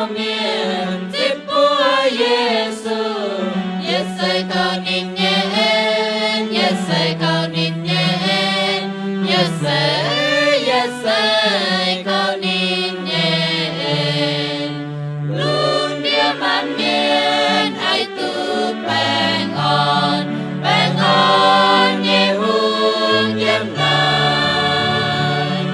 Mienh zipv mbuo Yesu, yie se gaux ninh nyei en, yie se gaux ninh nyei en, yie se, yie se gaux ninh nyei en. Lungh ndiev maanc mienh haih duqv baengh orn, baengh orn nyei hungh yiem naaiv.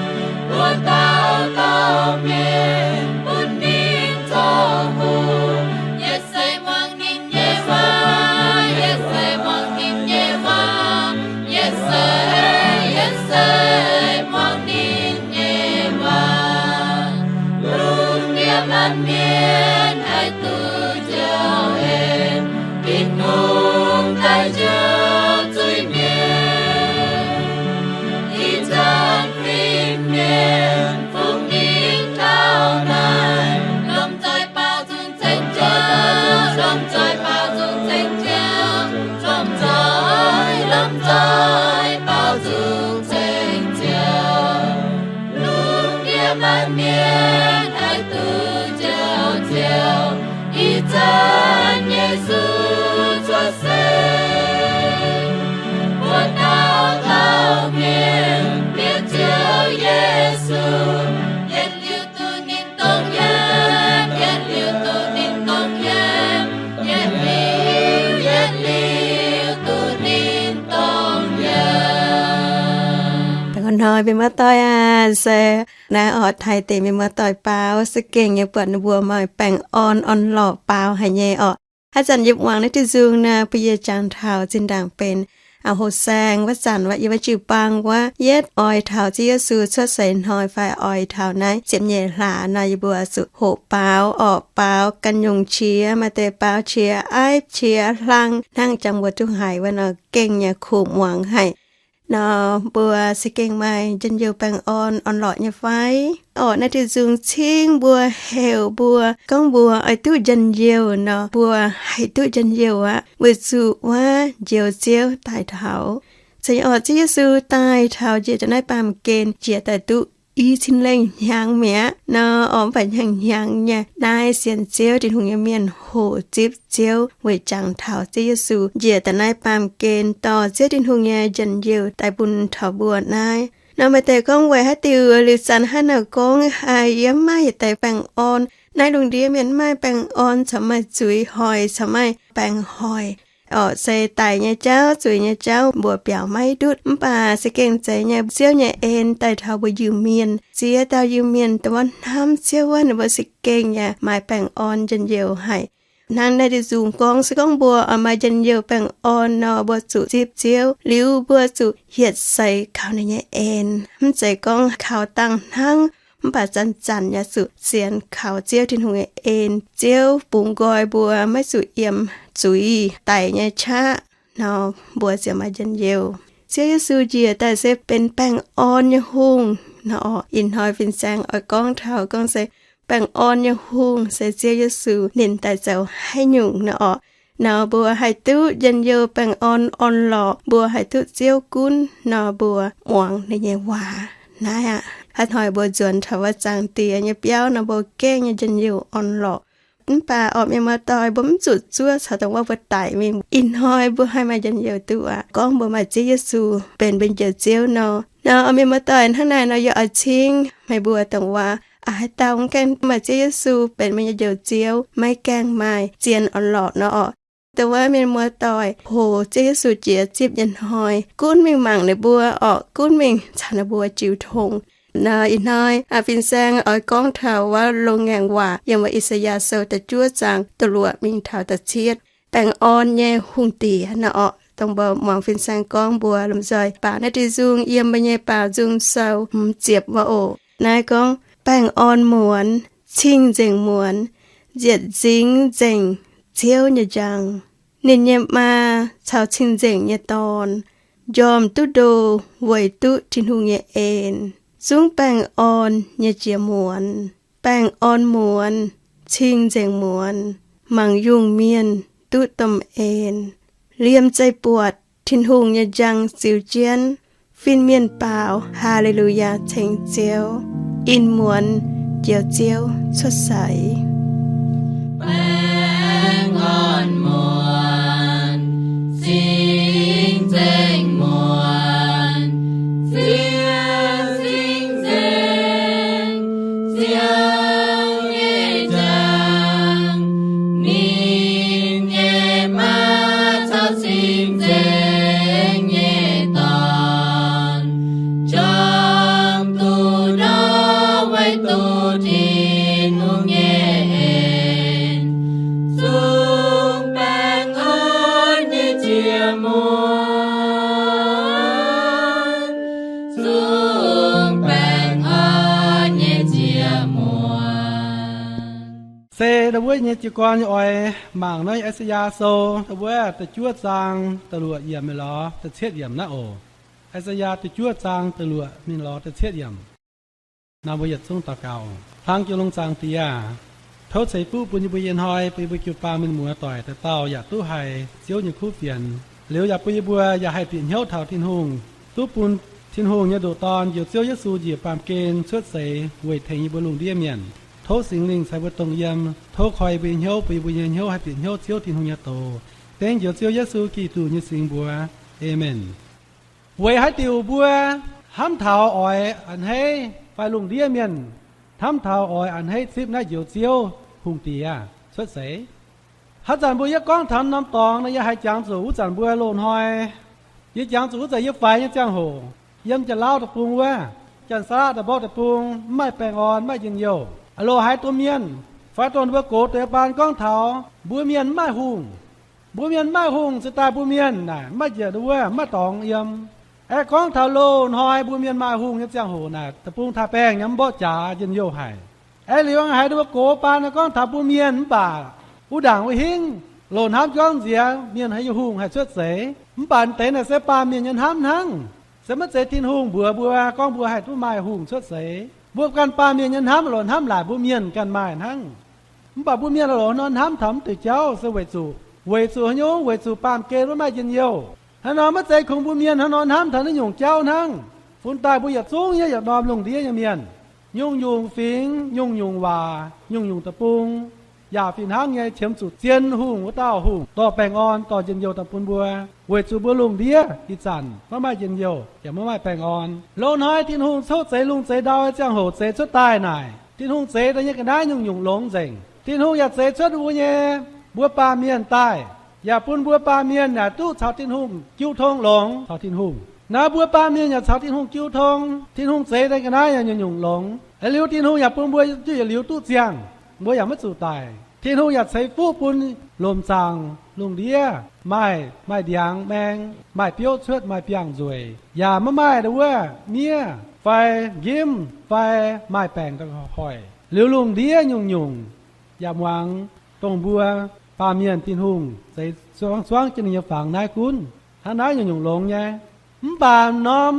Mbuo dauh dauh mienh bun ninh zoux hungh. Yie se muangx ninh nyei waac, yie se muangx ninh nyei waac, yie se, yie se muangx ninh nyei waac. Lungh ndiev maanc mienh haih duqv njoux en, Tin-Hungh daaih njoux zuiz-mienh. Ih zanc fin-mienh fungx ninh taux naaiv, lomh nzoih baaux nzung ceng ziouv, lomh nzoih baaux nzung ceng ziouv, lomh nzoih, lomh nzoih baaux nzung ceng ziouv. Lungh ndiev maanc mienh haih duqv njoux Ziouv, ih zanc Yesu cuotv seix. Mbuo dauh dauh mienh bieqc Ziouv Yesu, yietc liuz duqv ninh dongh yiem, yietc liuz duqv ninh dongh yiem, yietc liuz, yietc liuz duqv ninh dongh yiem. Da'faanh hnoi mienh muoz-doic aac, se naaiv orqc, taaih deix mienh muoz-doic baaux se gengh nyei buatc ninh mbuo maaih baengh orn orn-lorqc baaux haic nyei orqc. Haaix zanc yie muangx naaiv diuh nzung nor, bun yie jangx taux zinh ndaangc benx a'hox saeng wuov zanc, wuov yiem wuov jiu-baang wuov, yietv oix taux Ziouv Yesu cuotv seix hnoi fai oix taux naaiv ziepc nyeic hlaax nor, yie mbuo zuqc hoqc baaux, orqc baaux, ganh nyungc qiex, maaih deix baaux qiex aiv qiex hlang hnangv jangx mbuo duqv haiz wuov nor, gengh nyei kuh muangx haic. Nor mbuo se gengh maaih njien-youh baengh orn orn-lorqc nyei fai? Orqc, naaiv diuh nzung cingv mbuo, heuc mbuo, gorngv mbuo oix duqv njien-youh nor, mbuo haih duqv njien-youh aqv, weic zuqc wuov Njoux Ziouv daaih taux. Ceix orqc, Ziouv Yesu daaih taux njiec daaih naaiv baamh gen njiec daaih duqv i cin lengh hnyangx mi'aqv nor, orqc, mv baac hnyangx-hnyangx nyei naaiv sienx Ziouv Tin-Hungh nyei mienh hoqc zipv Ziouv weic jangx taux Ziouv Yesu njiec daaih naaiv baamh gen dorh Ziouv Tin-Hungh nyei njien-youh daaih bun taux mbuo naaiv. Nor maaih deix gorngv, weic haaix diuc liuz zanc hnangv naaiv gorngv, yie mv maaih yietc deix baengh orn. Naaiv lungh ndiev mienh mv maaih baengh orn, corc maaih zuiz hoic, corc maaih baengh hoic. Orqc, se daic nyei jauv, zuiz nyei jauv mbuo biaux maiv ndutv, mv baac se gengh zeiz nyei, Ziouv nyei en daaih taux mbuo Iu-Mienh. Ziex dauh Iu-Mienh dongh wuov hnamv Ziouv wuov, ninh mbuo se gengh yaac maaih baengh orn njien-youh haic. Hnangv naaiv diuh nzung gorngv, se gorngv mbuo oix maaih njien-youh baengh orn nor, mbuo zuqc zipv Ziouv, liuz mbuo zuqc hietc seix kaux ninh nyei en. Mv zeiz gorngv kaux dangh hnangv, mv baac zanc-zanc yaac zuqc sienx kaux Ziouv Tin-Hungh nyei en. Ziouv bungx nqoi mbuo maiv zuqc yiem zuiz daic nyei qaqv nor, mbuo ziouc maaih njien-youh. Ziouv Yesu njiec daaih se benx baengh orn nyei hungh nor. Ih hnoi fin-saeng oix gorngv taux gorngv se baengh orn nyei hungh se Ziouv Yesu ninh daaih zoux haaix nyungc nor orqc. Nor mbuo haih duqv njien-youh baengh orn orn-lorqc, mbuo haih duqv Ziouv gunv nor, mbuo muangx ninh nyei waac. Naaiv aqv, haaix hnoi mbuo nzuonx taux wuov Zaangc Diex nyei biauv nor, mbuo gengh nyei njien-youh orn-lorqc. Mv baac orqc, mienh muoz-doic, mbuo mv zuqc zuov caux dongh wuov mbuo daic mingh. Ih hnoi mbuo haih maaih njien-youh duqv aqv, gorngv mbuo maaih Ziouv Yesu benx mbuo nyei Njoux Ziouv nor. Nor mienh muoz-doic, hnangv naaic nor yie oix cingv meih mbuo dongh wuov, aa, haaix dauh mv gaengh maaih Ziouv Yesu benx meih nyei Njoux Ziouv, maiv gaengh maaih zien orn-lorqc nor orqc. Dongh wuov mienh muoz-doic hoqc Ziouv Yesu jiex zipv nyei hnoi, gunv mingh mangc ninh mbuo orqc, gunv mingh caux ninh mbuo jiu tong. Nor ih hnoi aa, fin-saeng oix gorngv taux wuov loz-ngaengc waac yiem wuov I^saa^yaa Sou da'juov zaang da'luoqc mingh taux da'cietv, baengh orn nyei hungh diex nor orqc. Dongh mbuo muangx fin-saeng gorngv, mbuo lomh nzoih baac naaiv diuh nzung yiem mbuo nyei Baaux Nzung Sou hmz ziepc wuov oc. Naaiv gorngv, baengh orn muonz, cing-nzengc muonz, nzietc nzingx nzengc Ziouv nyei njang. Ninh nyei maa caux cing-nzengc nyei dorn, njormh duqv ndo weic duqv Tin-Hungh nyei en, zungv baengh orn nyei jiex muonz. Baengh orn muonz, cing-nzengc muonz, mangc yungh mienh duqv domh en. Liemh zeih buatc Tin-Hungh nyei njang ziux jienv, fin-mienh baaux Haa^le^lu^yaa ceng Ziouv. Ih muonz Njoux Ziouv cuotv seix. Baengh orn muonc, cing-nzengc muonc, ziex cing-nzengc, ziangh nyei jangx, ninh nyei maa caux cing-nzengc nyei dorn, juangc duqv ndortv weic duqv Tin-Hungh nyei en, zungv baengh orn nyei jiex muonc, zungv baengh orn nyei jiex muonc. Se ndau wuov nyei jiez gorn yie oix mangc naaiv I^saa^yaa Sou ndau wuov da'juov zaang da'luoqc yiemc mingh lorz da'cietv yiemc naaiv oc. I^saa^yaa da'juov zaang da'luoqc mingh lorz da'cietv yiemc. Naaiv mbuo yietc zungv daux gaux. Hlang jiex lungh zaangc Diex aah! Tov ceix fuqv bun yie mbuo ih hnoi, bun yie mbuo jiu-baang mienh muoz doic dauh dauh yaac duqv haiz Ziouv nyei kuv fienx. Liuz yaac bun yie mbuo yaac haih bieqc hnyouv taux Tin-Hungh, duqv bun Tin-Hungh nyei ndoqc Dorn, njoux Ziouv Yesu, njiec baamh gen cuotv seix weic tengx yie mbuo lungh ndiev mienh. Tov Singx Lingh ceix mbuo dongh yiem, tov koi yie mbuo nyei hnyouv, bun yie mbuo nyei hnyouv haih bieqc hnyouv Ziouv Tin-Hungh nyei doz. Dengv njoux Ziouv Yesu Giduc nyei singx mbuox, Aamen. Weic haaix diuc mbuo hnamv taux oix a'hneiv fai lungh ndiev mienh hnamv taux oix a'hneiv zipv naaiv Njoux Ziouv, hungh diex cuotv seix? Haaix zanc mbuo yie gorngv taux norm dorngx nor, yie haiz jangx zuqc wuov zanc mbuo loz-hnoi, yie jangx zuqc wuov zanc yie faix nyei ziangh hoc, yiem Janx-Lauv deic-bung wuov, Janx-Saa^laqv deic-bung, mv maaih baengh orn, mv maaih njien-youh. Loz-haaix domh mienh fai dongh mbuo gox deix baan gorngv taux mbuo mienh mv maaih hungh. Mbuo mienh mv maaih hungh, se daaih mbuo mienh naaic mv maaih njiec wuov, mv maaih dorngx yiem. Aeqv, gorngv taux loz-hnoi mbuo mienh maaih hungh nyei ziangh hoc naaic, deic-bung taaih-baengh nyei mv mborqv jaax, njien-youh haic. Aeqv, liuz haiz ninh mbuo gox baan gorngv taux mbuo mienh mv baac wuov ndaangc wuov hingv loz-hnamv gorngv nziex mienh haih yiem hungh haih cuotv seix, mv baac deix naaic se baamh mienh nyei hnamv hnangv. Se maiv zeiz Tin-Hungh mbuox mbuo gorngv mbuo haih duqv maaih hungh cuotv seix. Mbuo ganh baamh mienh nyei hnamv loz-hnamv laaic mbuo mienh ganh maaih hnangv. Mv baac mbuo mienh loz-hnoi hnamv taux mv deix jauv se weic zuqc, weic zuqc haaix nyungc? Weic zuqc baamh gen maiv maaih njien-youh. Hnangv nor maiv zeiz kungx mbuo mienh hnangv nor hnamv taux naaiv nyungc jauv hnangv. Fun daaih mbuo yietc zungv nyei yietc norm lungh ndiev nyei mienh, nyungc-nyungc fingx, nyungc-nyungc waac, nyungc-nyungc deic-bung, yaac fih hnangv nyei qiemx zuqc zien hungh wuov dauh hungh dorh baengh orn dorh njien-youh daaih bun mbuo, weic zuqc mbuo lungh ndiev ih zanc maiv maaih njien-youh yaac maiv maaih baengh orn. Loz-hnoi Tin-Hungh coqv zeix lungh zeix ndau nyei ziangh hoc zeix cuotv daaih naaic, Tin-Hungh zeix daaih nyei ga'naaiv nyungc-nyungc longx nzengc. Tin-Hungh yaac zeix cuotv mbuo nyei, mbuo baamh mienh daaih, yaac bun mbuo baamh mienh naaic duqv caux Tin-Hungh jiu tong longx caux Tin-Hungh. Naaiv mbuo baamh mienh yaac caux Tin-Hungh jiu tong, Tin-Hungh zeix daaih ga'naaiv yaac nyungc-nyungc longx. Liuz Tin-Hungh yaac bun mbuo duqv yietc liuz duqv ziangh, mbuo yaac maiv zuqc daic. Tin-Hungh yaac ceix fuqv bun lomc zaangc lungh ndiev maaih, maaih ndiangx maeng, maaih biouv cuotv, maaih biangh nzueic, yaac maiv maaih ndau wuov miev fai njimv fai maaih baengc daaih hoic. Liuz lungh ndiev nyungc-nyungc yaac muangx dongh mbuo baamh mienh Tin-Hungh zeix zuangv, zuangv jienv ninh nyei fangx naaiv gunv. Hnangv naaiv nyungc-nyungc longx nyei. Mv baac norm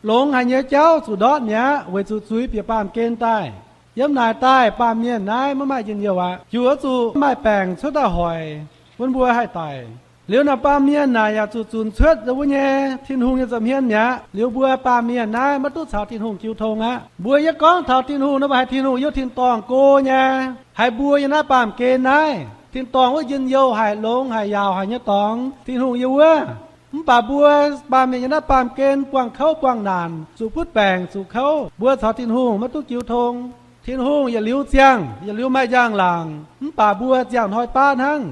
longx haic nyei jauv zuqc ndortv mi'aqv, weic zuqc zuiz bieqc baamh gen daaih. Yiem naaic daaih baamh mienh naaiv maiv maaih njien-youh aqv. Ziouc zuqc maaih baengc cuotv daaih hoic, bun mbuo haih daic. Liuz naaic baamh mienh naaic yaac zuqc zunc cuotv wuov nyei Tin-Hungh nyei nza'hmien mi'aqv. Liuz mbuo baamh mienh naaiv maiv duqv caux Tin-Hungh jiu tong aqv. Mbuo yie gorngv taux Tin-Hungh nor, mbuo haiz Tin-Hungh yiem tin-dorngh go nyei, haiz mbuo yiem naaiv baamh gen naaiv. Tin-dorngh wuov njien-youh haic, longx haic, yaauc haic nyei dorngx, Tin-Hungh yiem wuov. Mv baac mbuo baamh mienh yiem naaiv baamh gen buangh kouv buangh naanc, zuqc butv baengc, zuqc kouv, mbuo caux Tin-Hungh maiv duqv jiu tong. Tin-Hungh yietc liuz ziangh, yietc liuz maaih njang-laangc, mv baac mbuo ziangh hnoi baav hnangv.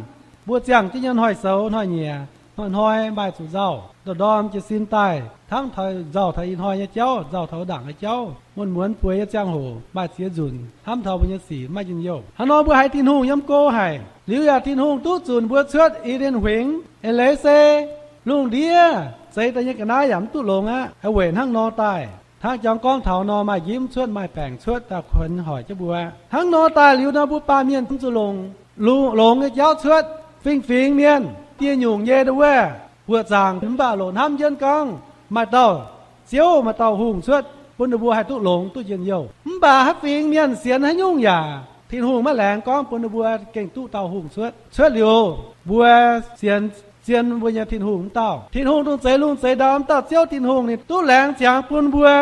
Mbuo ziangh jienv nyei hnoi-soux hnoi-nyieqc, hnoi-hnoi maaih zuqc nzauh, ndorm-ndorm jiez sin daaih, hnangv taux nzauh taux ih hnoi nyei jauv, nzauh taux ndaangc nyei jauv, muonz-muonz bueix nyei ziangh hoc maaih ziex nzunc, hnamv taux mbuo nyei sic maiv njien-youh. Hnangv nor mbuo haiz Tin-Hungh yiem go haic. Liuz yaac Tin-Hungh duqv zunc mbuo cuotv I^nden Huingx. Eix leiz se lungh ndiev zeix daaih nyei ga'naaiv yaac mv duqv longx aqv. Weic hnangv nor daaih, hnangv jangx gorngv taux nor, maaih njimv cuotv, maaih baengc cuotv daaih kuonx hoic jienv mbuo. Hnangv nor daaih liuz nor, mbuo baamh mienh zuqc longc, longx nyei jauv cuotv. Fingx-fingx mienh, dieh nyungc nyei ndau wuov buoqc zaangc, mv baac loc hnamv jienv gorngv maaih dauh Ziouv, maaih dauh hungh cuotv bun ninh mbuo haih duqv longx duqv njien-youh. Mv baac haaix fingx mienh sienx haaix nyungc yaac Tin-Hungh maiv laengz gorngv bun ninh mbuo gengh duqv dauh hungh cuotv. Cuotv liuz mbuo sienx zien mbuo nyei Tin-Hungh wuov dauh. Tin-Hungh dongh zeix lungh zeix ndau wuov dauh Ziouv Tin-Hungh, ninh duqv laengz ziangx bun mbuo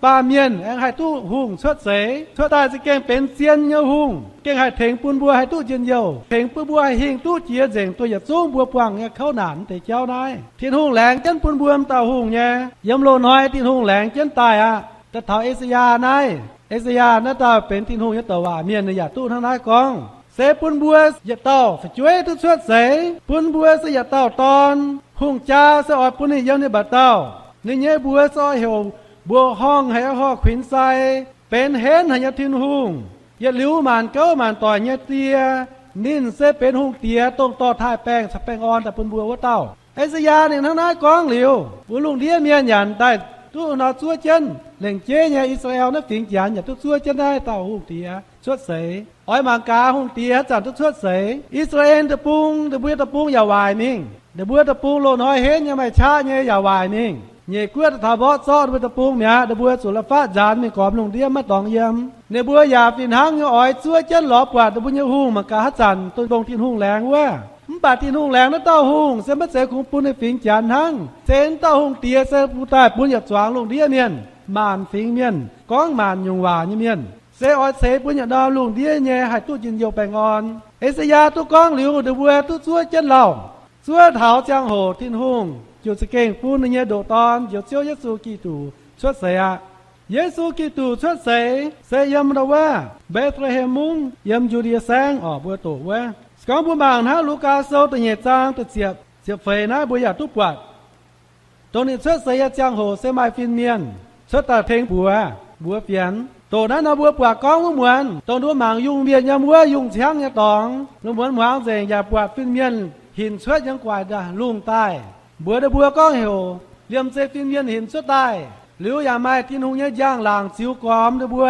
Baamh mienh aengx haih duqv hungh cuotv seix, cuotv daaih za'gengh benx zien nyei hungh, gengh haih tengx bun mbuo haih duqv njien-youh, tengx bun mbuo haih hingh duqv jiex nzengc duqv yietc zungv mbuo buangh nyei kouv naanc deix jauv naaiv. Tin-Hungh laengz jienv bun mbuo m'dauh hungh nyei. Yiem loz-hnoi Tin-Hungh laengz jienv daaih aqv. Daaih taux E^se^yaa naaiv, E^se^yaa naaiv dauh benx Tin-Hungh nyei douc waac mienh, ninh yaac duqv hnangv naaiv gorngv, se bun mbuo yietc dauh fu'jueiv duqv cuotv seix, bun mbuo se yietc dauh dorn. Hungh jaa se oix bun ninh yiem ninh mba'dauh. Ninh nyei mbuox se oix heuc Mbuoqc Horngh Haiz Horh Kuinx Sai, Benx Henv Haic nyei Tin-Hungh, Yietc Liuz Maanc Gouv Maanc Doic nyei Die. Ninh se benx hungh diex, dongh dorh taaih-baengh caux baengh orn daaih bun mbuo wuov dauh. E^se^yaa ninh hnangv naaiv gorngv liuz, mbuo lungh ndiev mienh yaac daaih duqv nor zuov jienv. Lengc jeiv nyei I^saa^laa^en naaiv fingx Janx yaac duqv zuov jienv naaiv dauh hungh diex cuotv seix. Oix mangc gaax hungh diex haaix zanc duqv cuotv seix. I^saa^laa^en deic-bung, ninh mbuo deic-bung yaac waaic mingh. Ninh mbuo deic-bung loz-hnoi henv nyei, maaih qaqv nyei, yaac waaic mingh. Nyeic guoqv daaih taux mborqv zorqv ninh mbuo deic-bung mi'aqv. Ninh mbuo zuqc la'faqv nzaanx mingh gormx lungh ndiev, maiv dorngx yiem. Ninh mbuo yaac fih hnangv nyei oix zuov jienv lorz buatc ninh mbuo nyei hungh, mangc gaax haaix zanc dongh Tin-Hungh laengz wuov. Mv baac Tin-Hungh laengz naaiv dauh hungh se maiv zeiz kungx bun ninh fingx Janx hnangv. Se wuov dauh hungh diex se bun daaih bun yietc zuangx lungh ndiev mienh, maanc fingx mienh, gorngv maanc nyungc waac nyei mienh, se oix ceix bun yietc norm lungh ndiev nyei haih duqv njien-youh baengh orn. E^se^yaa duqv gorngv liuz, ninh mbuo duqv zuov jienv lauh. Zuov taux ziangh hoc Tin-Hungh ziouc za'gengh bun ninh nyei ndoqc Dorn, Njoux Ziouv Yesu Giduc, cuotv seix aqv. Yesu Giduc cuotv seix se yiem ndau wuov Mbetc^le^hem Mungv, yiem Yu^ndie Saengv orqc, mbuo doqc wuov. Se gorngv mbuo mangc hnangv Lugaa Sou da'nyeic zaang da'ziepc, ziepc feix naaiv mbuo yaac duqv buatc. Dongh ninh cuotv seix nyei ziangh hoc se maaih fin-mienh cuotv daaih tengx mbuox, mbuox fienx. Doqc naaiv nor mbuo buatc gorngv wuov muonz, dongh mbuo mangc yungh mienh yiem wuov yungh ciangv nyei dorngx, lungh muonz hmuangx nzengc yaac buatc fin-mienh hinc cuotv yiem gu'nguaaic lungh daaih. Mbuox ninh mbuo gorngv heuc liemh zeih fin-mienh hinc cuotv daaih. Liuz yaac maaih Tin-Hungh nyei njang-laangc ziux gormx ninh mbuo,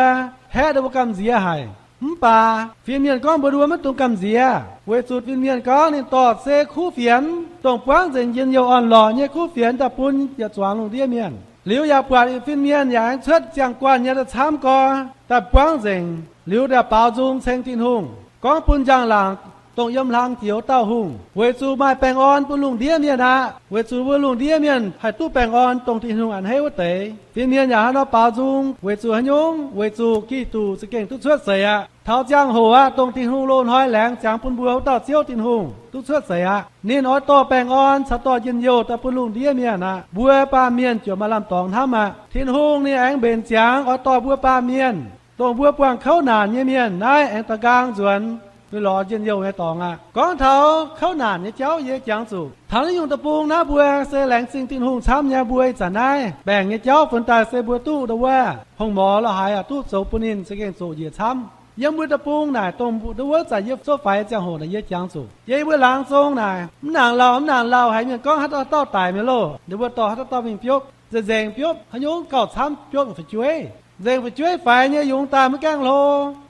haeqv ninh mbuo gamh nziex haic. Mv baac fin-mienh gorngv mbuox ninh mbuo maiv dungx gamh nziex, weic zuqc fin-mienh gorngv ninh dorh se kuv fienx, dongh buangv nzengc njien-youh orn-lorqc nyei kuv fienx daaih bun yietc zuangx lungh ndiev mienh. Liuz yaac buatc fin-mienh yaac aengx cuotv ziangh guanh nyei daaih camv gorx daaih buangv nzengc. Liuz yaac baaux nzung ceng Tin-Hungh, gorngv bun njang-laangc dongh yiem hlang jiex wuov dauh hungh, weic zuqc maaih baengh orn bun lungh ndiev mienh aqv. Weic zuqc mbuo lungh ndiev mienh haih duqv baengh orn dongh Tin-Hungh a'hneiv wuov deix. Fin-mienh yaac hnangv nor baaux nzung weic zuqc haaix nyungc? Weic zuqc Giduc za'gengh duqv cuotv seix aqv. Taux ziangh hoc aqv, dongh Tin-Hungh loz-hnoi laengz ziangx bun mbuo wuov dauh Ziouv Tin-Hungh duqv cuotv seix aqv. Ninh oix dorh baengh orn caux dorh njien-youh daaih bun lungh ndiev mienh aqv. Mbuo baamh mienh ziouc maaih lamh dorngx hnamv aqv. Tin-Hungh ninh aengx mbenc ziangx oix dorh mbuo baamh mienh, dongh mbuo buangh kouv naanc nyei mienh naaiv aengx da'nqaang nzuonx, mingh lorz njien-youh nyei dorngx aqv. Gorngv taux kouv naanc nyei jauv yie jangx zuqc, taux naaiv nyungc deic-bung naaiv mbuo se laengz zingh Tin-Hungh camv nyei. Mbuo ih zanc naaiv baengc nyei jauv funx daaih se mbuo duqv ndau wuov hongh morz la'haaix yaac duqv zoux bun ninh za'gengh zoqc njiec camv. Yiem mbuo deic-bung naaic, dongh ndau wuov zanc yie zouv faix ziangh hoc naaic yie jangx zuqc, yie mbuo laangz zong naaic, mv nangc lauh, mv nangc lauh, haiz mienh gorngv haaix dauh dauh daic mi'aqv loh, ninh mbuo dorh haaix dauh dauh mingh biopv. Nzengc nzengc biopv haaix nyungc gauh camv, biopv fu'jueiv. Nzengc fu'jueiv faix nyei yungz daaih maiv gaengh hlo.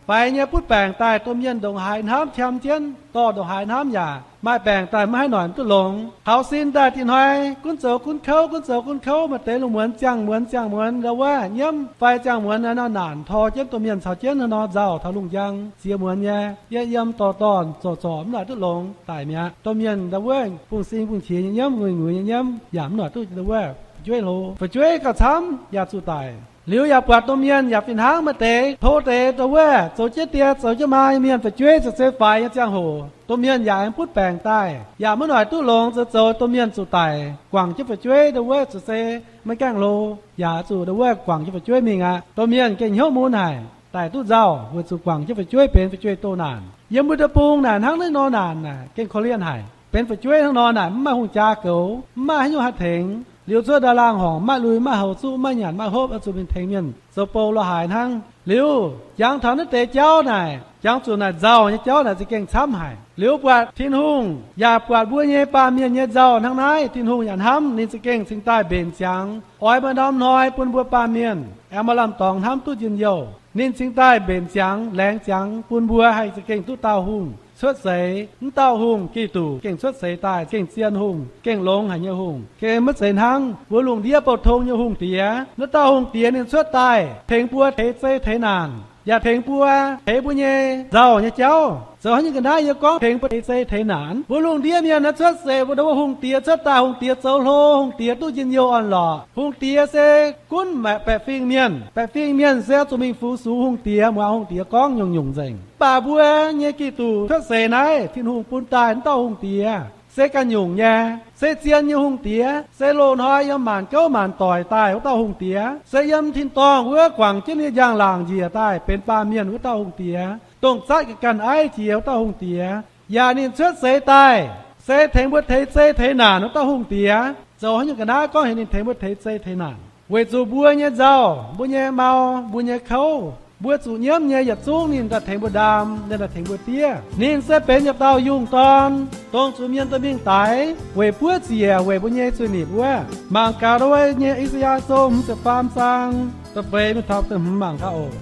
Faix nyei butv baengc daaih, domh mienh ndongc haaix hnamv qiemx jienv, dorh ndongc haaix hnamv yaac maaih baengc daaih maiv haih noic duqv longx. Taux sin daaih diqc hnoi gunv zoux gunv kouv, gunv zoux gunv kouv, maaih deix lungh muonz ziangh muonz ziangh muonz ndau wuov nyiemv fai ziangh muonz naaiv nor naanc tor jienv domh mienh caux jienv nor nzauh taux lungh njang ziex muonz nyei, yiem yiem dorh dorh zorc zorc mv noic duqv longx daic mi'aqv. Domh mienh ndau wuov bungx sing bungx qiex nyei nyiemv, nguiz nguiz nyei nyiemv yaac mv noic duqv ndau wuov fu'jueiv hlo. Fu'jueiv gauh camv yaac zuqc daic. Liuz yaac buatc domh mienh yaac fih hnangv, maaih deix hlo deix ndau wuov zoux jienv die zoux jienv maa nyei mienh, fu'jueiv ziouc se faix nyei ziangh hoc domh mienh yaac aengx butv baengc daaih yaac maiv noic duqv longx, zoux zoux domh mienh zuqc daic, guangc jienv fu'jueiv ndau wuov ziouc se maiv gaengh hlo, yaac zuqc ndau wuov guangc jienv fu'jueiv mingh aqv. Domh mienh gengh hnyouv mun haic, daic duqv nzauh weic zuqc guangc jienv fu'jueiv benx fu'jueiv-doh naanc. Yiem mbuo deic-bung naaic hnangv naaiv nor naanc naaic gengh korv-lienh haic. Benx fu'jueiv hnangv nor naaic mv maaih hungh jaa goux, mv maaih haaix nyungc haih tengx. Liuz cuotv ndau laangh horngc, mv maaih lui, mv maaih houx zuqv, mv maaih nyanc, mv maaih hopv, oix zuqc mingh tengx mienh zoux bou la'haaix hnangv. Liuz jangx taux naaiv deix jauv naaic, jangx zuqc naaic nzauh nyei jauv naaic za'gengh camv haic. Liuz buatc Tin-Hungh yaac buatc mbuo nyei baamh mienh nyei nzauh hnangv naaiv, Tin-Hungh yaac hnamv, ninh za'gengh cingx daaih mbenc ziangx oix maaih norm hnoi bun mbuo baamh mienh aengx maaih lamh dorngx hnamv duqv njien-youh. Ninh cingx daaih mbenc ziangx, laengz ziangx bun mbuo haih za'gengh duqv dauh hungh cuotv seix. Mv dauh hungh, Giduc, gengh cuotv seix daaih, gengh zien hungh, gengh longx haic nyei hungh, gengh maiv zeiz hnangv mbuo lungh ndiev bouh tong nyei hungh diex. Naaiv dauh hungh diex ninh cuotv daaih tengx mbuo teix zei teix naanc. yaac tengx mbuo teix mbuo nyei nzauh nyei jauv. Zoux haaix nyungc ga'naaiv yie gorngv tengx mbuo teix zei teix naanc. Mbuo lungh ndiev mienh naaiv cuotv seix mbuo ndo wuov hungh diex cuotv daaih, hungh diex zoux hlo, hungh diex duqv njien-youh orn-lorqc. Hungh diex se gunv baeqc fingx mienh. Baeqc fingx mienh se zuqc mingh fu-sux hungh diex, muangx hungh diex gorngv nyungc-nyungc nzengc. Mv baac mbuo nyei Giduc cuotv seix naaiv, Tin-Hungh bun daaih wuov dauh hungh diex se ganh nyungc nyei, se zien nyei hungh diex, se loz-hnoi yiem maanc gouv maanc doic daaih wuov dauh hungh diex, se yiem tin-dorngh wuov guangc jienv nyei njang-laangc njiec daaih benx baamh mienh wuov dauh hungh diex, dongh zatv ga'ganh aiv jiex wuov dauh hungh diex. Yaac ninh cuotv seix daaih se tengx mbuo teix zei teix naanc wuov dauh hungh diex. Zoux haaix nyungc ga'naaiv gorngv heuc ninh tengx mbuo teix zei teix naanc? Weic zuqc mbuo nyei nzauh, mbuo nyei mau, mbuo nyei kouv, mbuo zuqc nyiemv nyei yietc zungv ninh daaih tengx mbuo ndaam, ninh daaih tengx mbuo diev. Ninh se benx yietc dauh yungh dorn, dongh zuqc mienh dorh mingh daix weic buov ziec weic mbuo nyei zuiz-nipc wuov. Mangc gaax wuov nyei I^saa^yaa Sou hmz ziepc faam zaang da'feix mingh taux da'hmz mangc gaax oc.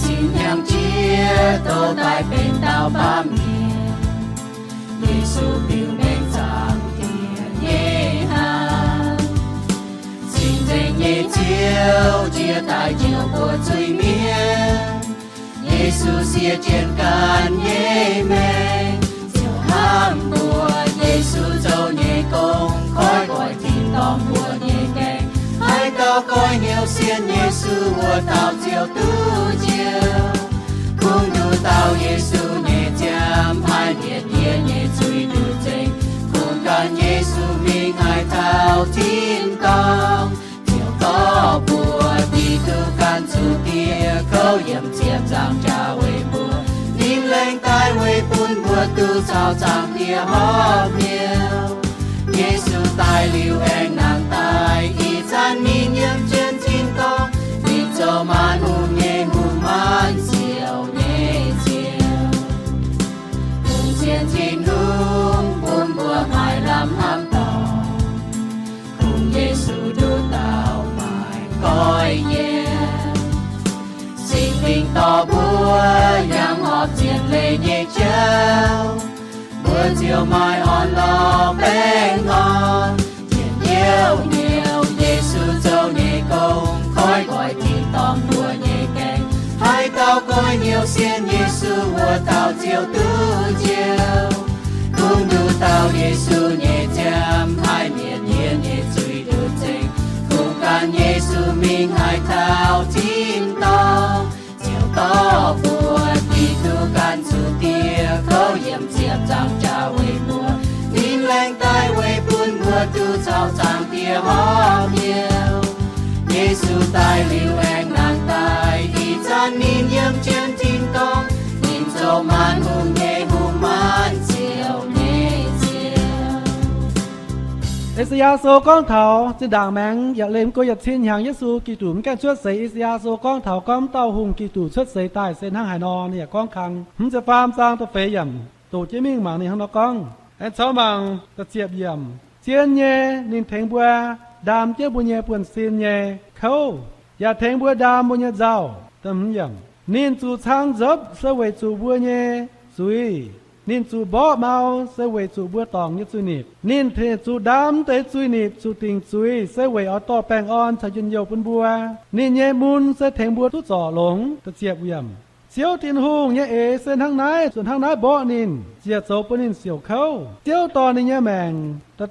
Cin hnyangx-jieqv dorh daaih benx dauh baamh mienh, Yesu biux mengh Zaangc Diex nyei hnangv. Cing-Nzengc nyei Ziouv jiex daaih njoux mbuo zuiz-mienh. Yesu siev jienv ganh nyei maengc, ziouc hnamv mbuo. Yesu zoux nyei gong koiv goiv tin-dorngh mbuo nyei gaengh. Haaix dauh goiv hnyouv sienx Yesu, wuov dauh ziouc duqv njoux. Kungx nduqc dauh Yesu nyei ziangh maaic mietc yie nyei zuiz nduqc nzengc. Kungx gan Yesu mingh haaix taux tin-dorngh, ziouc dorh mbuo diqc duqv ganh zuqc dieh kouv yiem ziepc nzaangc jaax weic mbuo. Ninh laengz daaih weic bun mbuo duqv caux Zaangc Diex horpc hnyouv. Yesu daaih liuz aengx nangh daaih, ih zanc ninh yiem jienv tin-dorngh. Ninh zoux maanc hungh nyei Hungh, maanc ziouc nyei Ziouv. Kungx sienx Tin-Hungh bun mbuo maaih lamh hnamv dorngc. Kungx Yesu nduqc dauh maaih goiv-yiem. Singx Lingh dorh mbuo yangh horpc zien leiz nyei jauv, mbuo ziouc maaih orn-lorqc baengh orn. Njien-youh hnyouv Yesu zoux nyei gong koiv goiv tin-dorngh mbuo nyei gaengh. Haaix dauh goiv hnyouv sienx Yesu, wuov dauh ziouc duqv njoux. Kungx nduqc dauh Yesu nyei ziangh maaic mietc yie nyei zuiz nduqc nzengc. Kungx gan Yesu mingh haaix taux tin-dorngh, ziouc dorh mbuo diqc duqv ganh zuqc dieh kouv yiem ziepc nzaangc jaax weic mbuo. Ninh laengz daaih weic bun mbuo duqv caux Zaangc Diex horpc hnyouv. Yesu daaih liuz aengx nangh daaih, ih zanc ninh yiem jienv tin-dorngh. Ninh zoux maanc hungh nyei Hungh, maanc ziouc nyei Ziouv. I^saa^yaa Sou gorngv taux zinh ndaangc maengx yaac leih mv go yietc cin hnyangx Yesu Giduc mv gaengh cuotv seix. I^saa^yaa Sou gorngv taux gorngv mv dauh hungh Giduc cuotv seix daaih se hnangv haaix nor. Ninh yaac gorngv kang hmz ziepc faam zaang da'feix yiemc doqc jienv mingh mangc ninh hnangv nor gorngv. Aengx caux mangc da'ziepc yiemc, zien nyei ninh tengx mbuo ndaam jienv mbuo nyei buonv-sin nyei kouv, yaac tengx mbuo ndaam mbuo nyei nzauh. Ninh zuqc cang nzopv se weic zuqc mbuo nyei zuiz. Ninh zuqc mborqv mau se weic zuqc mbuo dorngc nyei zuiz-nipc. Ninh zuqc ndaam deix zuiz-nipc zuqc dingc zuiz se weic oix dorh baengh orn caux njien-youh bun mbuo. Ninh nyei mun se tengx mbuo duqv zorc longx. Ziouv Tin-Hungh nyei eix se hnangv naaiv, zuqc hnangv naaiv mborqv ninh, ziec zoux bun ninh siouc kouv. Ziouv dorh ninh nyei maengc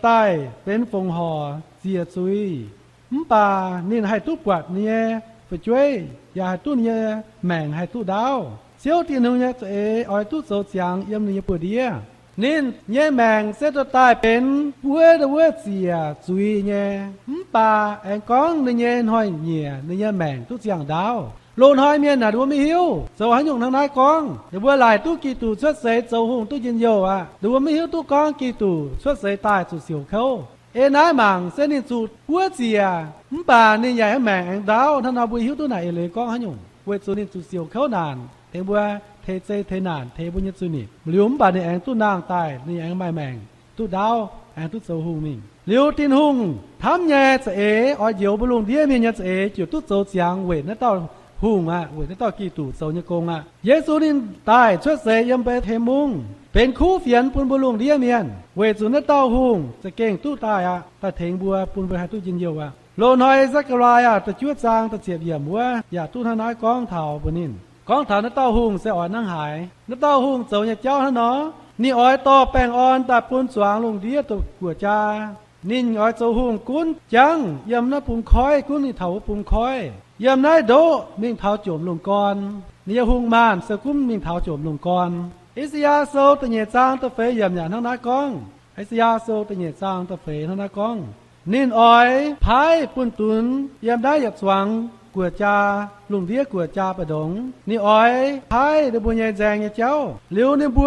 daaih benx fongc horc ziec zuiz. Mv baac ninh haih duqv buatc ninh nyei fu'jueiv, yaac haih duqv ninh nyei maengc haih duqv ndaauv. Ziouv Tin-Hungh nyei za'eix oix duqv zoux ziangx yiem ninh nyei buoz-ndiev. Ninh nyei maengc se dorh daaih benx buov ndo wuov ziec zuiz nyei. Mv baac aengx gorngv ninh nyei hnoi-nyieqc ninh nyei maengc duqv ziangh ndaauv. Loz-hnoi mienh naaic, mbuo maiv hiuv zoux haaix nyungc hnangv naaiv gorngv. Ninh mbuo laaic duqv Giduc cuotv seix zoux hungh duqv njien-youh aqv. Ninh mbuo maiv hiuv duqv gorngv Giduc cuotv seix daaih zuqc siouc kouv. Ei naaiv mangc se ninh zuqc buov ziec, mv baac ninh yaac maengc aengx ndaauv. Hnangv nor mbuo hiuv duqv naaic eix leiz gorngv haaix nyungc. Weic zuqc ninh zuqc siouc kouv naanc, tengx mbuo teix zei teix naanc, teix mbuo nyei zuiz-nipc liuz, mv baac ninh aengx duqv nangh daaih, ninh aengx maaih maengc duqv ndaauv, aengx duqv zoux hungh mingh. Liuz Tin-Hungh hnamv nyei za'eix, oix njoux mbuo lungh ndiev mienh nyei za'eix, ziouc duqv zoux ziangx weic naaiv dauh hungh aqv, weic naaiv dauh Giduc zoux nyei gong aqv. Yesu ninh daaih cuotv seix yiem Mbetc^le^hem Mungv, benx kuv fienx bun mbuo lungh ndiev mienh, weic zuqc naaiv dauh hungh za'gengh duqv daaih aqv, daaih tengx mbuo, bun mbuo haih duqv njien-youh aqv. Loz-hnoi Saa^kaa^laa^yaa da'juov zaang da'ziepc yiemc wuov yaac duqv hnangv naaiv gorngv taux mbuox ninh, gorngv taux naaiv dauh hungh se oix hnangv haaix, naaiv dauh hungh zoux nyei jauv hnangv nor, ninh oix dorh baengh orn daaih bun zuangx lungh ndiev guoqv-jaa. Ninh oix zoux hungh gunv jangv yiem naaiv bung koiv, gunv mingh taux wuov bung koiv, yiem naaiv ndoqv mingh taux jomc lungh gorn. Ninh nyei hungh maanh se gunv mingh taux jomc lungh gorn. I^saa^yaa Sou da'nyeic zaang da'feix yiemc yaac hnangv naaiv gorngv. I^saa^yaa Sou da'nyeic zaang da'feix hnangv naaiv gorngv, ninh oix paaiv bun dunx yiem naaiv yietc zuangx guoqv-jaa, lungh ndiev guoqv-jaa mbu'ndongx. Ninh oix paaiv ninh mbuo nyei nzaeng nyei jauv. Liuz ninh mbuo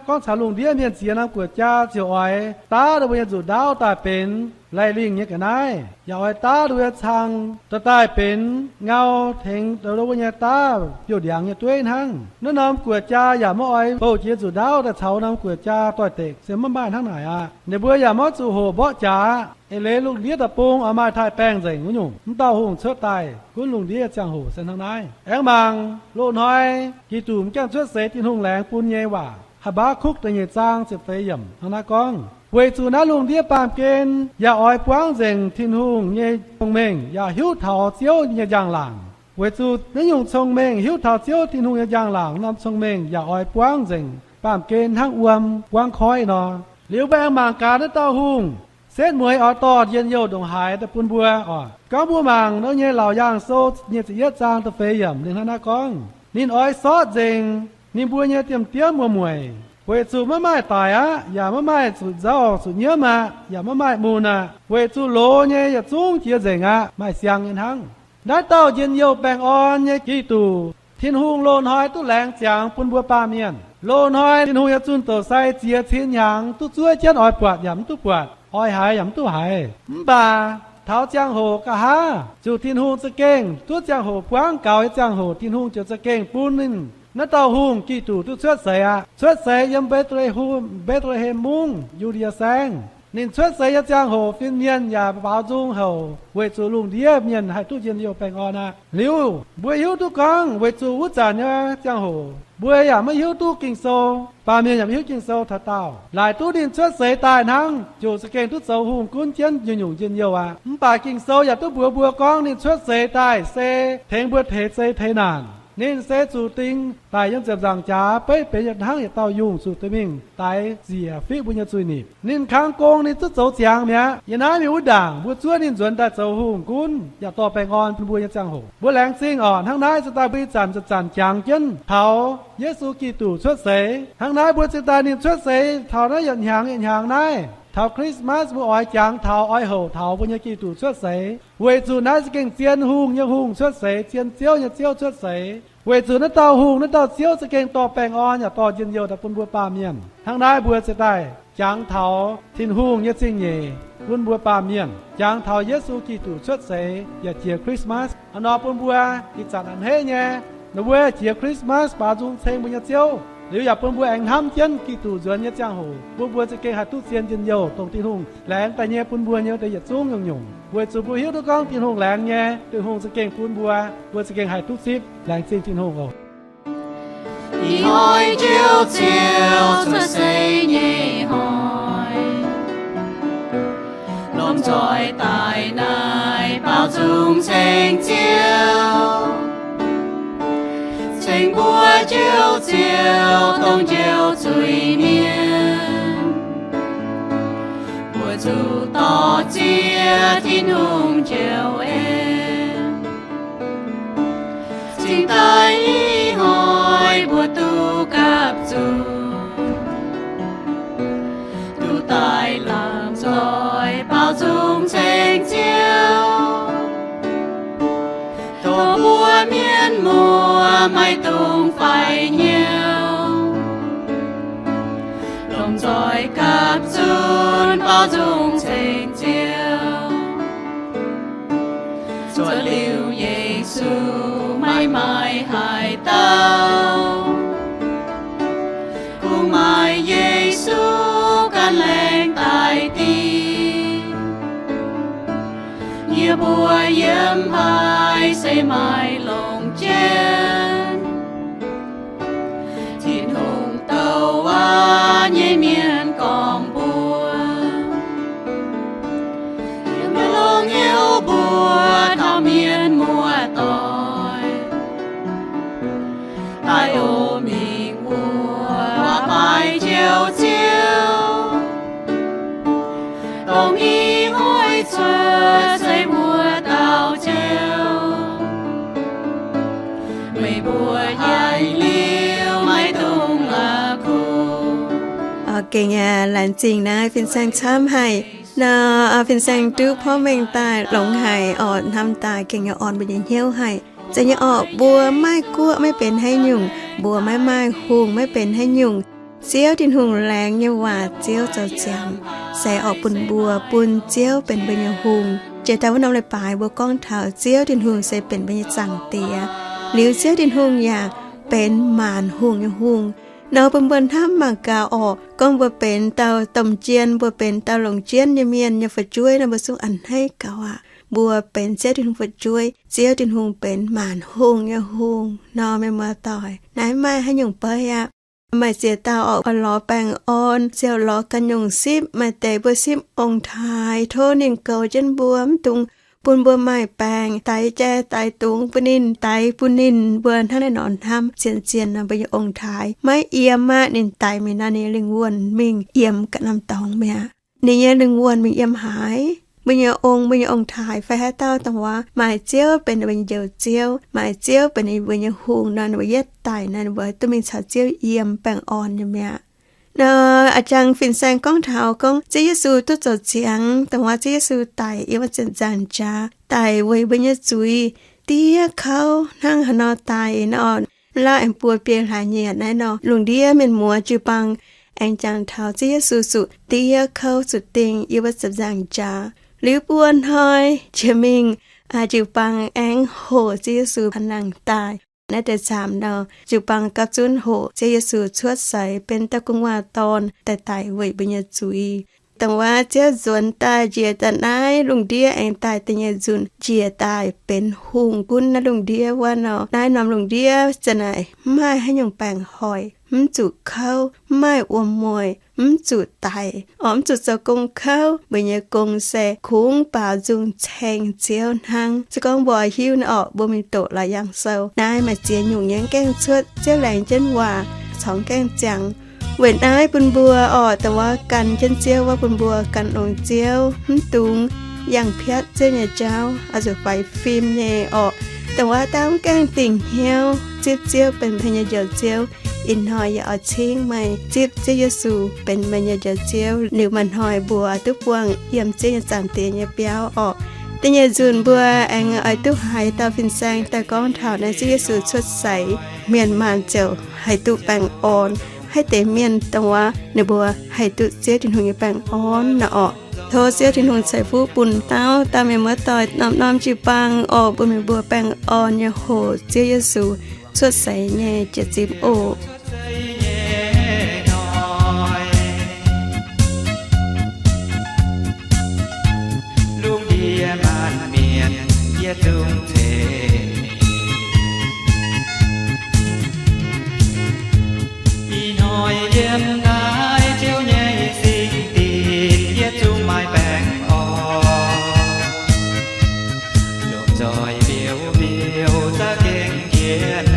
gorngv caux lungh ndiev mienh ziex norm guoqv-jaa ziouc oix daav ninh mbuo nyei nzuqc ndaauv daaih benx laih lingh nyei ga'naaiv, yaac oix daav ninh mbuo nyei cang daaih benx ngau tengx ninh mbuo nyei daav biouv-ndiangx nyei dueiv hnangv. Naaiv norm guoqv-jaa yaac maiv oix bouh jiex nzuqc ndaauv daaih caux norm guoqv-jaa doix-dekc, se maiv maaih hnangv naaic aqv. Ninh mbuo yaac maiv zuqc hoqc mborqv jaax eix leiz lungh ndiev deic-bung oix maaih taaih-baengh nzengc wuov nyungc. Mv dauh hungh cuotv daaih gunv lungh ndiev ziangh hoc se hnangv naaiv. Aengx mangc loz-hnoi Giduc m'jangv cuotv seix Tin-Hungh laengz bun nyei waac, Haa^mbaa^kukc da'nyeic zaang ziepc feix yiemc hnangv naaiv gorngv, weic zuqc naaiv lungh ndiev baamh gen yaac oix buangv nzengc Tin-Hungh nyei cong-mengh yaac hiuv taux Ziouv nyei njang-laangc. Weic zuqc naaiv nyungc cong-mengh hiuv taux Ziouv Tin-Hungh nyei njang-laangc norm cong-mengh yaac oix buangv nzengc baamh gen hnangv wuom buangv koiv nor. Liuz mbuo aengx mangc gaax naaiv dauh hungh setv mueiz oix dorh njien-youh ndongc haaix daaih bun mbuo oc. Gorngv mbuo mangc nor nyei Laauc Yaangh Sou nyei ziepc yietv zaang da'feix yiemc ninh hnangv naaiv gorngv, ninh oix sortv nzengc ninh mbuo nyei diemv-diemv muoz-mueic, weic zuqc maiv maaih daic aqv, yaac maiv maaih zuqc nzauh zuqc nyiemv aqv, yaac maiv maaih mun aqv, weic zuqc loz nyei yietc zungv jiex nzengc aqv, maaih siang nyei hnangv. Naaiv dauh njien-youh baengh orn nyei Giduc, Tin-Hungh loz-hnoi duqv laengz ziangx bun mbuo baamh mienh. Loz-hnoi Tin-Hungh nyei zunh doqc sai ziex cin hnyangx duqv zuov jienv oix buatc yaac mv duqv buatc, oix haiz yaac mv duqv haiz. Mv baac taux ziangh hoc nqa'haav, zuqc Tin-Hungh za'gengh duqv ziangh hoc buangv gaux nyei ziangh hoc, Tin-Hungh ziouc za'gengh bun ninh naaiv dauh hungh Giduc duqv cuotv seix aqv. Cuotv seix yiem Mbetc^le^hem Mungv, Yu^ndie Saengv. Ninh cuotv seix nyei ziangh hoc fin-mienh yaac baaux nzung houc weic zuqc lungh ndiev mienh haih duqv njien-youh baengh orn aqv. Liuz mbuo hiuv duqv gorngv weic zuqc wuov zanc nyei ziangh hoc mbuo yaac maiv hiuv duqv Ging-Sou, baamh mienh yaac maiv hiuv Ging-Sou taux daauh. Laaic duqv ninh cuotv seix daaih hnangv ziouc za'gengh duqv zoux hungh gunv jienv nyungc-nyungc njien-youh aqv. Mv baac Ging-Sou yaac duqv mbuox mbuo gorngv ninh cuotv seix daaih se tengx mbuo teix zei teix naanc. Ninh se zuqc ding daic yiem ziepc nzaangc jaax, beiv benx yietc hnangv yietc dauh yungh zuqc dingh mingh daix ziec fiqv mbuo nyei zuiz-nipc. Ninh kangx gong ninh duqv zoux ziangx mi'aqv. Yiem naaiv mingh wuov ndaangc mbuo zuov ninh nzuonx daaih zoux hungh gunv yaac dorh baengh orn bun mbuo nyei ziangh hoc. Mbuo laengz zingh oc. Hnangv naaiv ziouc daaih mbuo ih zanc zanc-zanc jangx jienv taux Yesu Giduc cuotv seix. Hnangv naaiv mbuo ziouc daaih ninh cuotv seix taux naaiv yietc hnyangx yietc hnyangx naaiv, taux Christmas mbuo oix jangx taux, oix houc taux mbuo nyei Giduc cuotv seix, weic zuqc naaiv za'gengh zien hungh nyei hungh cuotv seix, zien Ziouv nyei Ziouv cuotv seix. Weic zuqc naaiv dauh hungh, naaiv dauh Ziouv za'gengh dorh baengh orn yaac dorh njien-youh daaih bun mbuo baamh mienh. Hnangv naaiv mbuo ziouc daaih jangx taux Tin-Hungh nyei zingh nyeic bun mbuo baamh mienh, jangx taux Yesu Giduc cuotv seix yaac jiex Christmas. Hnangv nor bun mbuo ih zanc a'hneiv nyei, ninh mbuo jiex Christmas baaux nzung ceng mbuo nyei Ziouv liuz, yaac bun mbuo aengx hnamv jienv Giduc nzuonx nyei ziangh hoc, bun mbuo za'gengh haih duqv zien njien-youh, dongh Tin-Hungh laengz daaih nyei bun mbuo nyei deix yietc zungv nyungc-nyungc. Weic zuqc mbuo hiuv duqv gorngv Tin-Hungh laengz nyei, Tin-Hungh za'gengh bun mbuo, mbuo za'gengh haih duqv zipv. Laengz zingh Tin-Hungh oc. Ih hnoi Njoux Ziouv cuotv seix nyei hnoi, lomh nzoih daaih naaiv baaux nzung ceng Ziouv, ceng mbuo Njoux Ziouv dongh njoux zuiz-mienh. Mbuo zuqc dorh ziex Tin-Hungh njoux en. Cingx daaih ih hnoi mbuo duqv gapv zunc, duqv daaih lomh nzoih baaux nzung ceng Ziouv, tov mbuo mienh muoz maiv dungx faix hnyouv, lomh nzoih gapv zunc baaux nzung ceng Ziouv. Zuov liuz Yesu maiv maaih haaix dauh, kungx maaih Yesu gan laengz daaih dingc. Yie mbuo yiem mbaih se maaih longc jienv Tin-Hungh douc waac nyei mienh gorngv mbuo, yiem maiv longc hnyouv mbuo taux mienh muoz-doic daaih oix mingh mbuox waac-baaix Njoux Ziouv, dongh i hoic cuotv se mbuo dauh Ziouv. Meih mbuo yaac liuz maiv dungx la'kuqv. Gengh laengz zingh naaiv fin-saeng camv haic nor, fin-saeng duqv porv mengh daaih longx haic orqc, hnamv daaih gengh nyei orn mbuo nyei hnyouv haic. Zeiz nyei orqc, mbuo maaih guoqv maiv benx haaix nyungc, mbuo maiv maaih hungh maiv benx haaix nyungc. Ziouv Tin-Hungh laengz nyei waac Ziouv zoux ziangx se oix bun mbuo bun Ziouv benx mbuo nyei hungh. Jiex daaih wuov norm leiz-baaix mbuo gorngv taux Ziouv Tin-Hungh se benx mbuo nyei Zaangc Diex, liuz Ziouv Tin-Hungh yaac benx maanc hungh nyei Hungh. Nor bun mbuo hnamv mangc gaax orqc, gorngv mbuo benx dauh domh jien, mbuo benx dauh longc jienv nyei mienh nyei fu'jueiv nor, mbuo zungv a'hneiv gaux aqv. Mbuo benx Ziouv Tin-Hungh fu'jueiv, Ziouv Tin-Hungh benx maanc hungh nyei Hungh nor, mienh muoz-doic, naaiv maaih haaix nyungc beiv aqv. Maaih ziex dauh orqc, oix lorz baengh orn ziouc lorz ganh nyungc sipv. Maaih deix mbuo sipv ong-taaix, tov ninh goux jienv mbuo, mv dungx bun mbuo maaih baengc, daix jai daix dungz bun ninh, daix bun ninh. Mbuo hnangv naaiv nor hnamv, zien-zien nor mbuo nyei ong-taaix maiv yiem aqv. Ninh daix mingh nor, ninh lingh wuonh mingh yiem ganh norm dorngx mi'aqv. Ninh nyei lingh wuonh mingh yiem haaix? Mbuo nyei ong, mbuo nyei ong-taaix fai haaix dauh dongh wuov maaih Ziouv benx ninh mbuo nyei Njoux Ziouv, maaih Ziouv benx ninh mbuo nyei Hungh nor, ninh mbuo yietv daic nor, ninh mbuo duqv mingh caux Ziouv yiem baengh orn nyei mi'aqv. Nor a'jang fin-saeng gorngv taux gorngv Ziouv Yesu duqv zoux ziangx, dongh wuov Ziouv Yesu daic yiem wuov ziepc nzaangc jaax, daic weic mbuo nyei zuiz, diev kouv hnangv haaix nor daic nor. Lauv aengx buo biei hlaax nyieqc naaiv nor, lungh ndiev mienh muoz jiu-baang aengx jangx taux Ziouv Yesu zuqc diev kouv zuqc dingh yiem wuov ziepc nzaangc jaax. Liuz buo hnoi jiex mingh, jiu-baang aengx hoqc Ziouv Yesu nangh daaih. Naaiv deix camv nor, jiu-baang gapv zunv hoqc Ziouv Yesu cuotv seix benx dauh gu'nguaaz-dorn daaih daic weic mbuo nyei zuiz. Dongh wuov Ziouv nzuonx daaih njiec daaih naaiv lungh ndiev aengx daaih da'nyeic nzunc njiec daaih benx hungh gunv naaiv lungh ndiev wuov nor, naaiv norm lungh ndiev za'naaic mv maaih haaix nyungc baengc hoic, mv zuqc kouv, mv maaih wuom-mueic, mv zuqc daic, orqc mv zuqc zoux gong kouv. Mbuo nyei gong se kungx baaux nzung ceng Ziouv hnangv. Se gorngv mbuo oix hiuv naaiv orqc, mbuo mingh doqc Laauc Yaangh Sou. Naaiv maaih ziex nyungc nyei gaengh cuotv Ziouv laengz jienv waac corc gaengh ziangx. Weic naaiv bun mbuo orqc, dongh wuov gan jienv Ziouv wuov bun mbuo gan longx Ziouv, mv dungx yangh piatv Ziouv nyei jauv, oix zuqc faix fim nyei orqc. Dongh wuov dangv gaengh dingc hnyouv zipv Ziouv benx meih nyei Njoux Ziouv. Ih hnoi yie oix cingv meih zipv Ziouv Yesu benx meih nyei Njoux Ziouv, liuz maaih hnoi mbuo duqv buangh yiem Ziouv nyei Zaangc Diex nyei biauv orqc. Da'nyeic nzunc mbuo aengx oix duqv haiz dauh fin-saeng daaih gorngv taux naaiv Ziouv Yesu cuotv seix, mienh maanh ziouc haih duqv baengh orn. Haaix deix mienh dongh wuov ninh mbuo haih duqv Ziouv Tin-Hungh nyei baengh orn nor orqc? Tov Ziouv Tin-Hungh ceix fuqv bun dauh dauh mienh muoz-doic norm-norm jiu-baang orqc, bun meih mbuo baengh orn nyei hoqc Ziouv Yesu cuotv seix nyei jiex zipv oc. Lungh ndiev maanc mienh yietc zungv ceix. Ih hnoi yiem naaiv Ziouv nyei singx dinc yietc zungv maaih baengh orn. Lomh nzoih mbiouh mbiouh za'gengh jiex